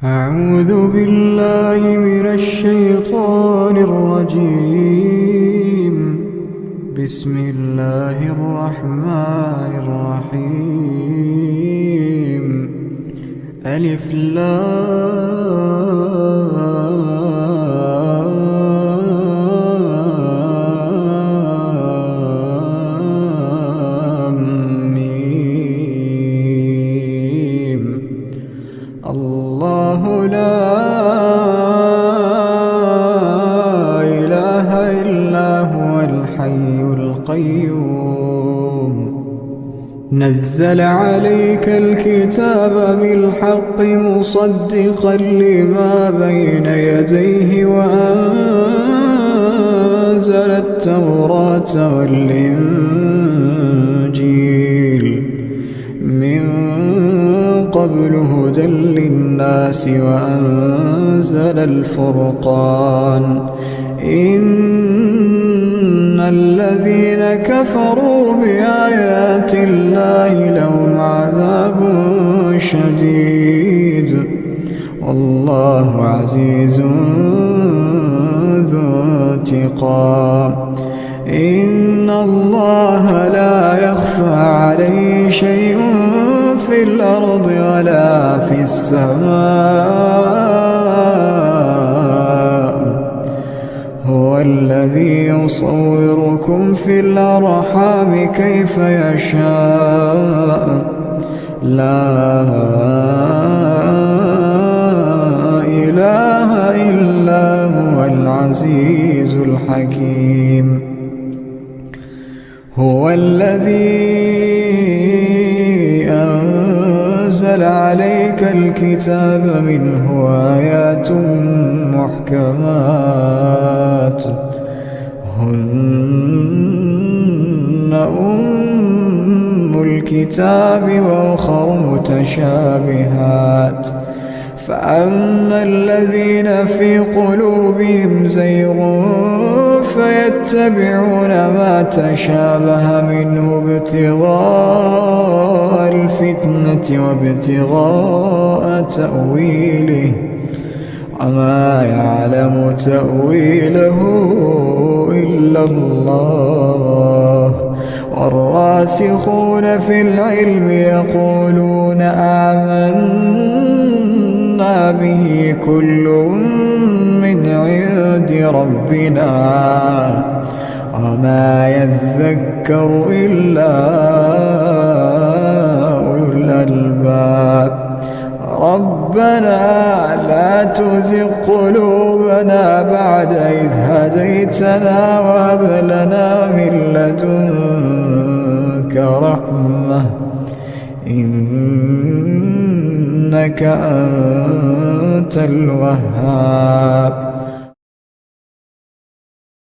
أعوذ بالله من الشيطان الرجيم. بسم الله الرحمن الرحيم. ألف لام ميم. الله لا إله إلا هو الحي القيوم. نزل عليك الكتاب بالحق مصدقا لما بين يديه وأنزل التوراة والإنجيل من قبل هدى للناس وأنزل الفرقان. إن الذين كفروا بآيات الله لهم عذاب شديد والله عزيز ذو انتقام. إن الله لا يخفى عليه شيء في الأرض ولا في السماء. هو الذي يصوركم في الأرحام كيف يشاء. لا إله إلا هو العزيز الحكيم. هو الذي أنزل عليك الكتاب منه آيات محكمات هن أم الكتاب وأخر متشابهات. فأما الذين في قلوبهم زيغ فيتبعون ما تشابه منه ابتغاء الفتنة وابتغاء تأويله وما يعلم تأويله إلا الله. والراسخون في العلم يقولون آمنا به كل من عند ربنا وما يذكر إلا أولو الألباب. ربنا لا تزغ قلوبنا بعد إذ هديتنا وهب لنا من لدنك رحمة إنك أنت الوهاب.